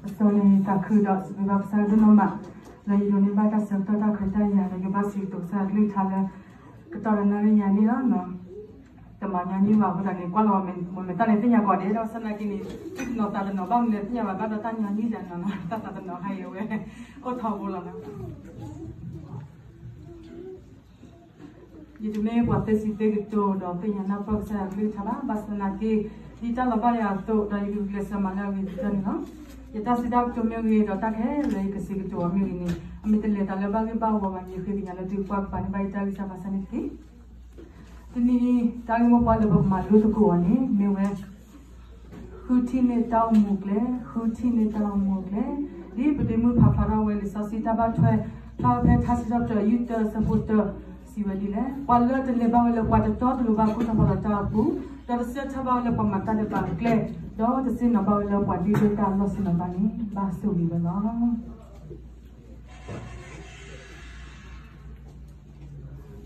အစိၤန့ၣ်သးခုဒီးစံးဘျုးဘၣ်ကစၢ်ယွၤဒိၣ်နီၢ်မး, လၢယဒိးန့ၢ်ဘၣ်တၢ်ဆၢကတီၢ်တၢ်ခွဲးတၢ်ယာ် လၢယကဘၣ်စံးကတိၤကစၢ်ယွၤကလုၢ်ကထါလၢ ကတီၢ်ဒီးနၣ်ရံၣ်ညါန့ၣ်လီၤ. တမၤညီနုၢ်ဘၣ်အဃိသတးန့ၣ် ကွၢ်လီၤဝဲမဲာ်တၢ်န့ၣ်သ့ၣ်ညါကီးဒဲး ဒီးဆၢနာ်က့န့ၣ် တနီၤသးတနီၤဘၣ်မနုၤသ့ၣ်ညါဘၣ် ဘၣ်ဒီးတၢ်ညီနုၢ်ယၤနီၤနီၤ တၢ်သးတနီၤဟါယဲဝဲ အိၣ်ထီဘိလီၤနီၤ. ယတမ့ၢ်ပှၤသ့စံးသ့ကတိၤဒီးသ့ၣ်ညါနၢ်ပၢၢ်ကစၢ်ယွၤကလုၢ်ကထါဘၣ်, ဘၣ်ဆၣ်သနာ်က့ ဒ်တၢ်လီၤဘၣ်ယၤအသိး ဒီးယကဂုာ်ကျဲးစၢးမၤလၢအဂ့ၤကတၢၢ်န့ၣ်လီၤ. ယတၢ်စံးတၢ်ကတိၤမ့ၢ်ဂ့ၤ ဒီးတၢ်ခဲလၢာ်ယကစံးကတိၤအီၤမ့ၢ်ဂ့ၤန့ၣ် အမ့ၢ်တလဲၤသးလၢဘၣ်ဂ့ၢ်ဘၣ်ဝီဘၣ်န့ၣ် ယဃ့ကညးလၢသုကွၢ်ကပၤန့ၢ်ဘၣ်ယတၢ်ဂံၢ်စၢ်ဘါစၢ်န့ၣ်တက့ၢ်. တနံၤအံၤ တၢ်ဂ့ၢ်မိၢ်ပှၢ်လၢပကမၤလိသကိးအီၤန့ၣ် မ့ၢ်ဝဲ ဃုထံၣ်န့ၢ်တၢ်အိၣ်မူအကျဲ, ဃုထံၣ်န့ၢ်တၢ်အိၣ်မူအကျဲ, ဒ်ပဒ့မုၣ်ဖးဖျါထီၣ်ဝဲလံာ်စီဆှံတၢ်ဘၣ်ထွဲ ဖျါဖဲထါစံးထီၣ်ပတြၢၤ ယုၢ်တၢ အဆၢဖိတၢ စံးဝဲဒ်လဲၣ်, ပှၤလၢတလဲၤဘၣ်ဝဲလၢပှၤတတီတလိၤဘၣ်အခိၣ်တီဖးလီၤတၢ်အပူၤ, ဒီးတဆၢထၢၣ်ဘၣ်ဝဲလၢပှၤမၤတၢ်ဒဲးဘးအကျဲ, ဒီးတသ့ၣ်နီၣ်ဘၣ်ဝဲလၢပှၤဒ့တၢ်အလီၢ်ဆ့ၣ်နီၤဘၣ်န့ၣ် ဘၣ်ဆိၣ်ဂ့ၤဝဲလီၤ.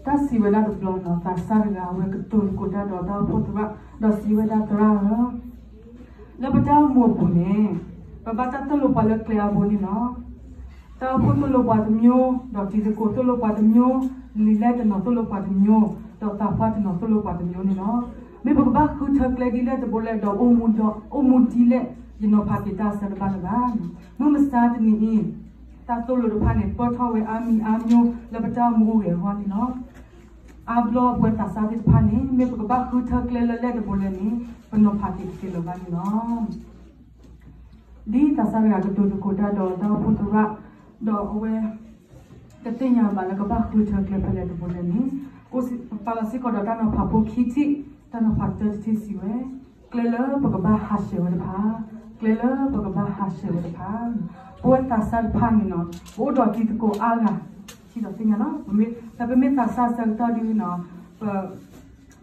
တၢ်စံးဝဲဒၣ်တဘျီနီၤ သးစၢ်တဂၤ အဝဲကတိၤသကိးတၢ်ဒီးတၢ်အိၣ်ဖှိၣ်သရၣ် ဒီးစံးဝဲဒၣ်သရၣ်ဧၢ, လၢပတၢ်အိၣ်မူအပူၤန့ၣ် ပဘၣ်တၢ်သိၣ်လိပှၤလၢကျဲအါဘိန့ၣ်လီၤ. တၢ်အိၣ်ဖှိၣ်သိၣ်လိပှၤတမျိုး, ဒီးတံၤသကိးသိၣ်လိပှၤတမျိုး, လံာ်လဲၢ်တနီၤသိၣ်လိပှၤတမျိုး, ဒီးသးပှၢ်တနီၤသိၣ်လိပှၤတမျိုးန့ၣ်လီၤ. မ့ၢ်ပကဘၣ်ဃုထၢကျဲဒ်လဲၣ်တဘိလဲၣ် ဒီးအိၣ်မူဒ်လဲၣ် ယနီၤဖးက့ၤတၢ်အဆၢတဘၣ်လၢၤဘၣ်. မုၢ်မဆါတနံၤအံၤ တၢ်သိၣ်လိတဖၣ်န့ၣ် ပၢၢ်ထီၣ်ဝဲအါမံၤအါမံၤ လၢပတၢ်အိၣ်မူအိၣ်ဂဲၤအဂီၢ်န့ၣ်လီၤ. အါဘျီပဝဲသးစၢ်သ့ၣ်တဖၣ်န့ၣ် မ့ၢ်ပကဘၣ်ဃုထၢကျဲလၢလဲၣ်တဘိလဲၣ်န့ၣ် ပနီၤဖးက့ၤတသ့လၢၤဘၣ်န့ၣ်လီၤ. ဒ်သးစၢ်တဂၤကတိၤသကိးတၢ်ဒီးတၢ်အိၣ်ဖှိၣ်သရၣ်, ဒီးအဝဲ ကသ့ၣ်ညါဘၣ်လၢကဘၣ်ဃုထၢကျဲဖဲလဲၣ်တဘိလဲၣ်န့ၣ် ပာ်လီၤစ့ၢ်ကီးဒီးတၢ်နီၤဖးဖိခံထံၣ်, တၢ်နီၤဖးတၢတထံၣ်စံးဝဲ, ကျဲလၢပကဘၣ်ဟးဆှဲးဝဲတဖၣ်, ကျဲလၢပကဘၣ်ဟးဆှဲးဝဲတဖၣ်, ပဝဲသးစၢ်တဖၣ်န့ၣ်နီၤ ပအိၣ်ဒီးတံၤသကိးအါဂၤ ထံၣ်ဒီးသ့ၣ်ညါလီၤ. ပမ့ၢ်သးစၢ်ဆၢကတီၢ်ဒုနီၤ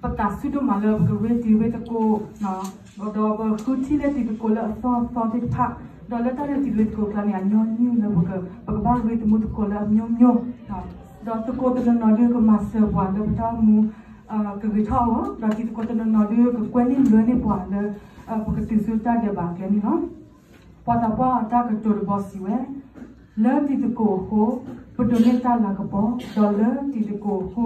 ပသးဆူၣ်ဒိၣ်မးလၢပကရ့တံၤရ့သကိး, ဒီးပဃုထံၣ်လၢတံၤသကိးလၢအသီအသီသ့ၣ်တဖၣ်, ဒီးလၢတၢ်ရ့တံၤရ့သကိးအကျါန့ၣ် အညီနုၢ်လၢပကဘၣ်ရ့သမူသကိးလၢအမျိုးမျိုး, ဒီးသကိးတနီၤနီၤဒုကမၤစၢၤပှၤလၢပတၢ်အိၣ်မူ ကဂ့ၤထီၣ်အဂီၢ်, ဒီးတံၤသကိးတနီၤနီၤဒုကကွဲန့ၢ်လွဲန့ၢ်ပှၤလၢ ပကတုၤဆူတၢ်ဒဲးဘးအကျဲန့ၣ်လီၤ. ပှၤသးပှၢ်အတၢ်ကတိၤတဘီစံးဝဲ, လၢတံၤသကိးအဃိ ပဒိးန့ၢ်တၢ်လၤကပီၤ, ဒီးလၢတံၤသကိးအဃိ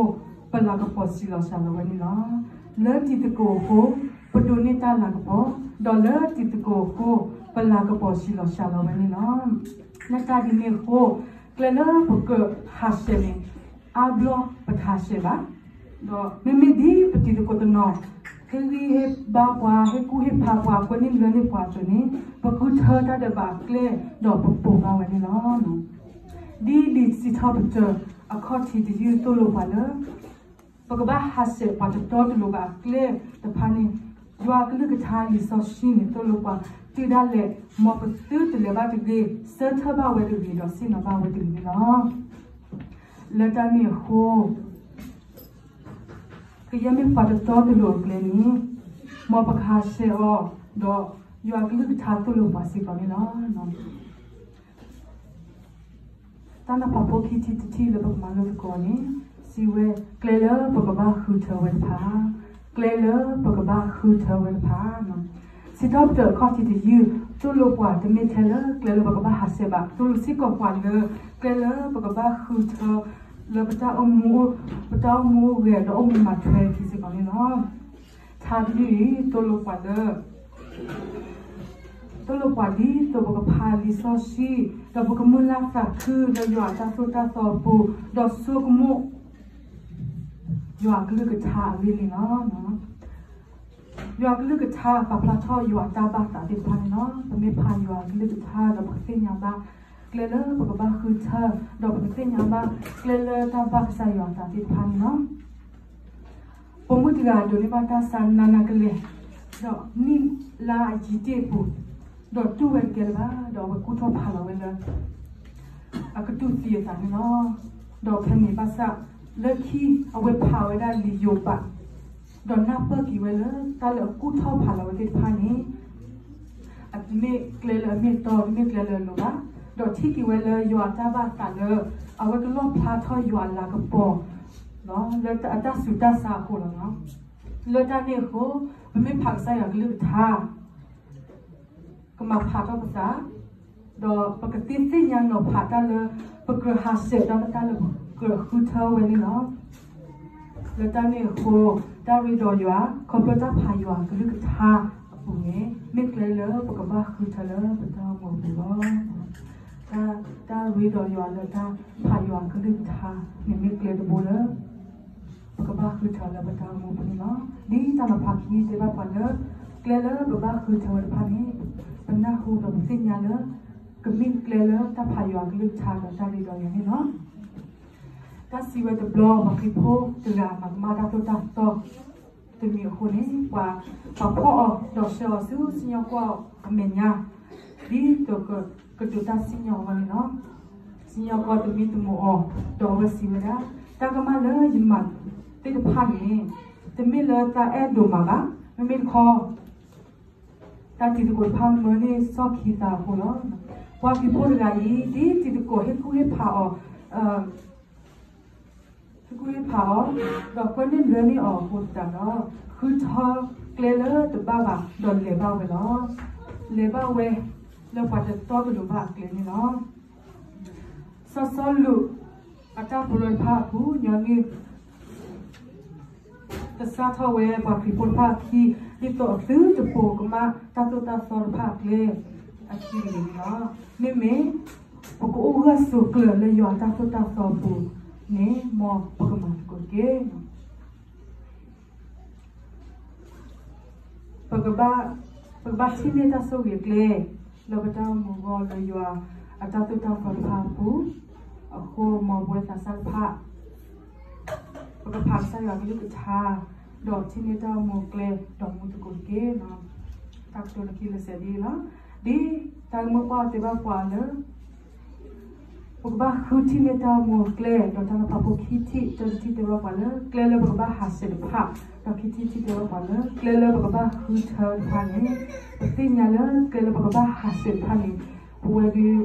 ပလၤကပီၤဆံးလီၤစှၤလီၤဝဲန့ၣ်လီၤ. လၢတံၤသကိးအဃိ ပဒိးန့ၢ်တၢ်လၤကပီၤ, ဒီးလၢတံၤသကိးအဃိ ပလၤကပီၤဆံးလီၤစှၤလီၤဝဲန့ၣ်လီၤ. လၢတၢ်ဒ်န့ၣ်အဃိ ကျဲလၢပကဟးဆှဲးန့ၣ် အါဘျီပတဟးဆှဲးဘၣ်, ဒီးမ့မ့ၢ်ဒ်ပတံၤသကိးတနီၤ ဟ့ၣ်ဂံၢ်ဟ့ၣ်ဘါပှၤ ဟ့ၣ်ကူၣ်ဟ့ၣ်ဖးပှၤ ကွဲန့ၢ်လွဲန့ၢ်ပှၤအသိးန့ၣ် ပဃုထၢတၢ်ဒဲးဘးအကျဲ ဒီးပပိာ်ဘၣ်ဝဲန့ၣ်လီၤ. ဒ်လံာ်စံးထီၣ်ပတြၢၤ အခီၣ်ထံးတယုၢ်သိၣ်လိပှၤလၢ ပကဘၣ်ဟးဆှဲးပှၤတတီတလိၤဘၣ်အကျဲတဖၣ်န့ၣ် ယွၤအကလုၢ်ကထါလံာ်စီဆှံန့ၣ် သိၣ်လိပှၤ တုၤဒၣ်လဲာ် မ်ပသုတလဲၤဘၣ်တဂ့ၤ ဆၢထၢၣ်ဘၣ်ဝဲတဂ့ၤ ဒီးဆ့ၣ်နီၤဘၣ်ဝဲတဂ့ၤန့ၣ်လီၤ. လၢတၢ်န့ၣ်အဃိ ကယဲၢ်မ့ၢ်ပှၤတတီတလိၤအကျဲန့ၣ် မ်ပကဟးဆှဲးအီၤ ဒီးယွၤအကလုၢ်ကထါသိၣ်လိပှၤစ့ၢ်ကီးန့ၣ်လီၤ. တၢ်နီၤဖးဖိခံထံၣ်တထံၣ်လၢပကမၤလိသကိးန့ၣ် စံးဝဲ ကျဲလၢပကဘၣ်ဃုထၢဝဲတဖၣ်, ကျဲလၢပကဘၣ်ဃုထၢဝဲတဖၣ်, စံးထီၣ်ပတြၢၤအခီၣ်ထံးတယုၢ် သိၣ်လိပှၤတမ့ၢ်ထဲလၢကျဲလၢပကဘၣ်ဟးဆှဲးဘၣ်, သိၣ်လိစ့ၢ်ကီးပှၤလၢ ကျဲလၢပကဘၣ်ဃုထၢ လၢပတၢ်အိၣ်မူ ပတၢ်အိၣ်မူအိၣ်ဂဲၤဒီးအိၣ်မူမၤထွဲအခံစ့ၢ်ကီးန့ၣ်လီၤ. ထါတယုၢ်အံၤ သိၣ်လိပှၤလၢ သိၣ်လိပှၤဒ်သိးပကဖးလံာ်စီဆှံ ဒီးပကမုၢ်လၢ်သးခုလၢယွၤအတၢ်သိၣ်တၢ်သီအပူၤ ဒီးဆိကမိၣ် ယွၤအကလုၢ်ကထါအဂ့ၢ်န့ၣ်လီၤ. ယွၤအကလုၢ်ကထါပာ်ဖျါထီၣ်ယွၤအတၢ်ဘၣ်သးသ့ၣ်တဖၣ်န့ၣ်လီၤ. ပမ့ၢ်ဖးယွၤအကလုၢ်ကထါဒီးပကသ့ၣ်ညါဘၣ် ကျဲလၢပကဘၣ်ဃုထၢ ဒီးပကသ့ၣ်ညါဘၣ်ကျဲလၢတၢ်ဘၣ်ကစၢ်ယွၤအသးသ့ၣ်တဖၣ်န့ၣ်လီၤ. ပိာ်မုၣ်တဂၤဒိးန့ၢ်ဘၣ်တၢ်ဆါနးနးကလဲာ် ဒီးနံၣ်လါအယံၤတ့ၢ်အပူၤ ဒီးတူၢ်ဝဲတကဲလၢၤဘၣ် ဒီးအဝဲကူၣ်ထီၣ်ဖးလီၤဝဲလၢ အကတူၢ်သံအသးန့ၣ်လီၤ. ဒီးဖဲန့ၣ်ဘၣ်ဆၣ် လၢခံအဝဲဖးဝဲဒၣ်လံာ်ယိၤဘး ဒီးနၢ်ပၢၢ်က့ၤဝဲလၢတၢ်လၢအကူၣ်ထီၣ်ဖးလီၤဝဲသ့ၣ်တဖၣ်န့ၣ် အတမ့ၢ်ကျဲလၢအမ့ၢ်အတီ တမ့ၢ်ကျဲလၢအလိၤဘၣ်, ဒီးထံၣ်က့ၤဝဲလၢယွၤအတၢ်ဘၣ်သးလၢ အဝဲကလီၣ်ဖျါထီၣ်ယွၤအလၤကပီၤ လၢအတၢ်ဆူးတၢ်ဆါအဃိလီၤ. လၢတၢ်န့ၣ်အဃိ ပမ့ၢ်ဖးကစၢ်ယွၤကလုၢ်ကထါ ကမၤဖးထီၣ်ပသး ဒီးပကသ့သ့ၣ်ညါနီၤဖးတၢ်လၢ ပကြၢးဟးဆှဲးဒီးတၢ်လၢပကြၢးဃုထၢဝဲန့ၣ်လီၤ. လၢတၢ်န့ၣ်အဃိ တၢ်ရ့ဒီးယွၤ ခီဖျိတၢ်ဖးယွၤကလုၢ်ကထါအပူၤန့ၣ် မ့ၢ်ကျဲလၢပကဘၣ်ဃုထၢလၢပတၢ်အိၣ်မူအပူၤလီၤ. တၢ် တၢ်ရ့ဒီးယွၤလၢတၢ်ဖးယွၤကလုၢ်ကထါန့ၣ် မ့ၢ်ကျဲတဘိလၢ ပကဘၣ်ဃုထၢလၢပတၢ်အိၣ်မူအပူၤန့ၣ်လီၤ. ဒ်တၢ်နီၤဖးခံတဲဘၣ်ပှၤလၢ ကျဲလၢပဘၣ်ဃုထၢဝဲတဖၣ်န့ၣ် ပနၢ်ဟူဒီးပသ့ၣ်ညါလၢ ကမ့ၢ်ကျဲလၢတၢ်ဖးယွၤကလုၢ်ကထါဒီးတၢ်ရ့ဒီးယွၤန့ၣ်လီၤ. တၢ်စံးဝဲတဘျီ ပှၤခရံာ်ဖိတဂၤမၤကမၣ်တၢ်သိၣ်တၢ်သီတမံၤအဃိန့ၣ် ပှၤ ပှၤဖီၣ်အီၤဒီးဆှၢအီၤဆူစံၣ်ညီၣ်ကွီၢ်အမဲာ်ညါ ဒ်သိးကတိၤတၢ်စံၣ်ညီၣ်အဂီၢ်န့ၣ်လီၤ. စံၣ်ညီၣ်ကွီၢ်သမံသမိးအီၤ ဒီးအဝဲစံးဝဲဒၣ်, တၢ်ကမၣ်လၢယမၤသ့ၣ်တဖၣ်န့ၣ် တမ့ၢ်လၢတၢ်အဲၣ်ဒိးမးဘၣ်, မ့မ့ၢ်တခီ တၢ်တံၤသကိးတဖၣ်မၢန့ၢ်ဆီၣ်ခံသးအဃိလီၤ. ပှၤခရံာ်ဖိတဂၤအံၤ ဒ်တံၤသကိးဟ့ၣ်ကူၣ်ဟ့ၣ်ဖးအီၤ ဟ့ၣ်ကူၣ်ဟ့ၣ်ဖးအီၤ ဒီးကွဲန့ၢ်လၢန့ၢ်အီၤအဃိသတးဒီး ဃုထၢကျဲလၢတဘၣ်ဘၣ် ဒီးလဲၤဘၣ်ဝဲလီၤ. လဲၤဘၣ်ဝဲလၢပှၤတတီတလိၤဘၣ်အကျဲန့ၣ်လီၤ. စီၤစီလူး အတၢ်ပရၢတဖၣ်အပူၤ ညီနုၢ် ကစၢ်ထီၣ်ဝဲပှၤခရံာ်ဖိတဖၣ်အခံ ဒ်သိးအသုတပိာ်ကမၣ်တၢ်သိၣ်တၢ်သီတဖၣ်အကျဲအခံန့ၣ်လီၤ. မ့မ့ၢ် ပကအိၣ်ဂၢၢ်ဆိးကျၢၤလၢယွၤအတၢ်သိၣ်တၢ်သီအပူၤန့ၣ် မ်ပကမၤသကိးတက့ၢ်. ပကဘၣ် ပကဘၣ်ထံၣ်န့ၢ်တၢ်ဆိၣ်ဂ့ၤအကျဲ လၢပတၢ်အိၣ်မူအဂီၢ်လၢယွၤအတၢ်သိၣ်တၢ်သီတဖၣ်အပူၤ, အဃိမ်ပဝဲသးစၢ်တဖၣ် ပကဖးကစၢ်ယွၤကလုၢ်ကထါ ဒီးထံၣ်န့ၢ်တၢ်အိၣ်မူအကျဲ ဒီးမူသကိးတက့ၢ်. တၢ်ကတိၤလၢခံလၢစဲးဒ်အံၤလီၤ. ဒ်တၢ်ဂ့ၢ်မိၢ်ပှၢ်တဲဘၣ်ပှၤလၢ ပကဘၣ်ဃုထံၣ်န့ၢ်တၢ်အိၣ်မူအကျဲ ဒီးတၢ်နီၤဖးဖိခံထံၣ်, တၢတထံၣ်တဲဘၣ်ပှၤလၢ ကျဲလၢပကဘၣ်ဟးဆှဲးတဖၣ်, ဒီးခံထံၣ်တထံၣ်တဲဘၣ်ပှၤလၢ ကျဲလၢပကဘၣ်ဃုထၢတဖၣ်န့ၣ် ပသ့ၣ်ညါလၢကျဲလၢပကဘၣ်ဟးဆှဲးတဖၣ်န့ၣ် ပဝဲဒၣ်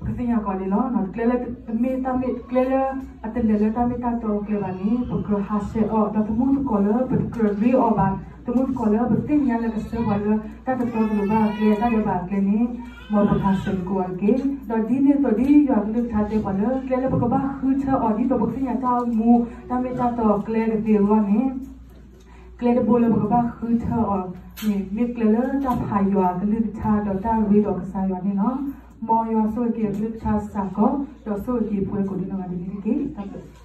ပကသ့ၣ်ညါကီးန့ၣ်လီၤ. ကျဲလၢ မ့ၢ်တၢ်မ့ၢ် ကျဲလၢအတလဲၤလၢတၢ်မ့ၢ်တၢ်တီအကျဲဘၣ်န့ၣ် ပကြၢးဟးဆှဲးအီၤ ဒီးတမူသကိးလၢပတကြၢးရ့အီၤဘၣ်, တမူသကိးလၢပသ့ၣ်ညါလၢကဆှၢပှၤလၢတၢ်တတီတလိၤဘၣ်အကျဲ တၢ်ဒဲးဘးအကျဲန့ၣ် မ်ပကဟးဆှဲးသကိးအီၤတက့ၢ်. ဒီးဒ်န့ၣ်အသိးဒ်ယွၤကလုၢ်ကထါတဲပှၤလၢ ကျဲလၢပကဘၣ်ဃုထၢအီၤ ဒ်သိးပကသ့ၣ်ညါတၢ်အိၣ်မူ တၢ်မ့ၢ်တၢ်တီအကျဲကသ့အဂီၢ်န့ၣ် ကျဲတဘိလၢပကဘၣ်ဃုထၢအီၤန့ၣ် မ့ၢ်ကျဲလၢတၢ်ဖးယွၤအကလုၢ်ကထါ ဒီးတၢ်ရ့ဒီးကစၢ်ယွၤန့ၣ်လီၤ. မ်ယွၤဆိၣ်ဂ့ၤက့ၤအကလုၢ်ကထါစ့ၢ်ကီး ဒီးဆိၣ်ဂ့ၤက့ၤပှၤကိးဒံနီၢ်ဂၤဒဲးန့ၣ်တက့ၢ်.